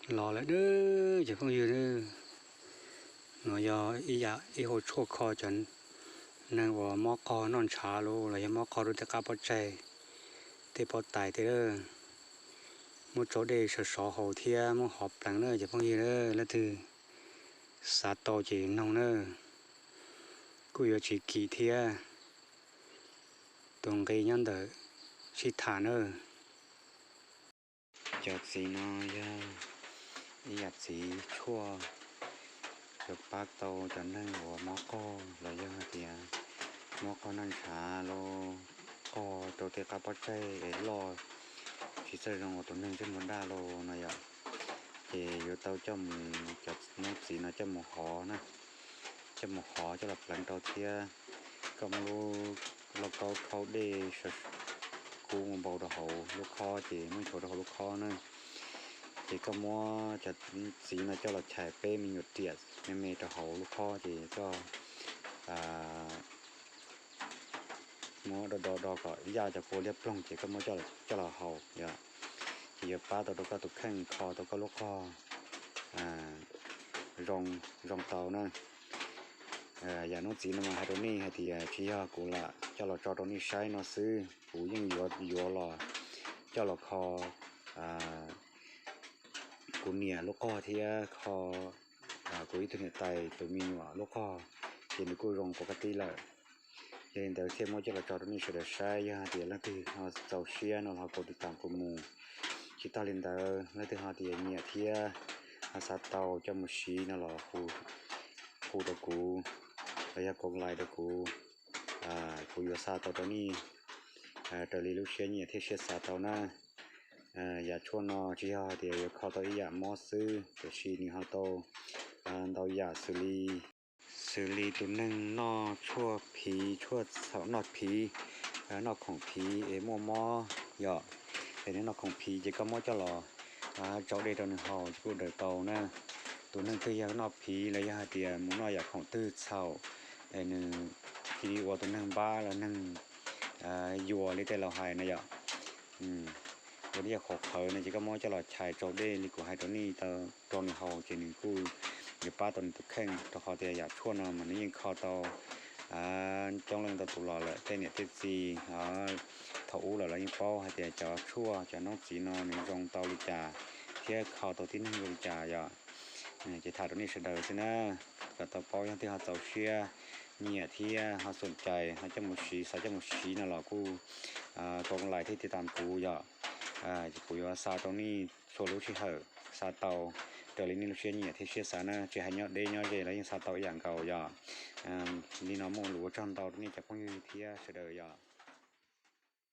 Los lawm na cov phooj ywg na, no yog ib yam ib hau tshuaj kho cov neeg uas mob qog noj ntshav los yog mob qog rau tej qab pob tsaig, tej pob tais tej na. Muab tsau dej sov sov haus thiab muab hov pleev na cov phooj ywg na. Leej twg xav tau ces noog na, kuj yuav tsis kim thiab. Tus nqi nyob ntawm sib tham na. Cov txiv no yog ib yam txiv tshuaj yuav pab tau cov neeg uas mob qog los yog hais tias mob qog noj ntshav los qog rau tej qab pob tsaig es loj tsis txawj zoo uas tus neeg ntsej muag daj los no yom. Ces yuav tau coj mus, cov noob txiv no coj mus hov na, coj mus hov coj los pleev rau thiab koj muab lub lauj kaub khaub dej kub mus npau rau hauv lub khob ces muab nchuav rau hauv lub khob na. Ces koj muab cov txiv no coj los chais peb me nyuam riam me me rau hauv lub khob ces koj muab do do do kom yaj cov kua liab ploog ces koj muab coj los haus yom. Ces yuav pab tau rau koj tus kheej kho tau koj lub qog zoo, zoo tau na. Yam noob txiv no mas hais rau nej hais tias tsis yog kuv lam coj los tso rau nej saib no xwb, kuv yeej yuav yuav los coj los kho kuv niam lub qog thiab kho kuv ib tug niam tais tus me nyuam lub qog, ces nws kuj zoo pov ka tib lawm. Yog li ntawd thiaj muab coj los tso rau nej sawv daws saib, yog hais tias leej twg ho txaus siab no los ho kaum tiv tam kuv mus. Tsis tag li ntawd leej twg ho tias nyiam thiab ho xav tau coj mus siv no los hu rau kuv los yog koom lais rau kuv, kuv yuav xa tau rau nej raws li lub siab nyiam thiab siab xav tau na. Yam tshuaj no tsis yog hais tias yuav kho tau ib yam mob xwb, tiam sis nws ho tau ntau yam xws li, xws li tus neeg noj tshuaj phiv, tshuaj txhaum noj phiv, noj khoom phiv es muaj mob yom. Es nws noj khoom phiv ces koj muab coj los tsau dej rau nws haus ces kuj daws tau na. Tus neeg twg yog noj phiv los yog hais tias mus noj yam khoom twg txhaum es nws cia li ua tus neeg npab los neeg yuas li tej laus hais na yom, ua li yog qhuav qhawv no ces koj muab coj los chais tsau dej li kuv hais rau nej tau rau nws haus ces nws kuj yuav pab tau nws tus kheej, rau qhov tias yam tshuaj no mas nws yeej kho tau coob leej ntau tus los lawm, tej niam tej txiv thaum ub lawm los yeej paub hais tias cov tshuaj cov noob txiv no nws zoo tau li cas thiab kho tau tib neeg zoo li cas yom. Ces tham rau nej sawv daws xwb na, kom tau paub, yog twg ho txaus siab nyiam thiab ho xom cai ho coj mus siv, xav coj mus siv no los kuj kaum lais thiab tiv tam kuv yom. Ces kuv yuav xa rau nej txhua lub sij hawm, xa tau raws li nej lub siab nyiam thiab siab xav na, tsis hais nyob deb nyob ze los yeej xa tau ib yam nkaus yom. Li no muaj lus ua tsaug ntau rau nej cov phooj ywg thiab sawv daws yom.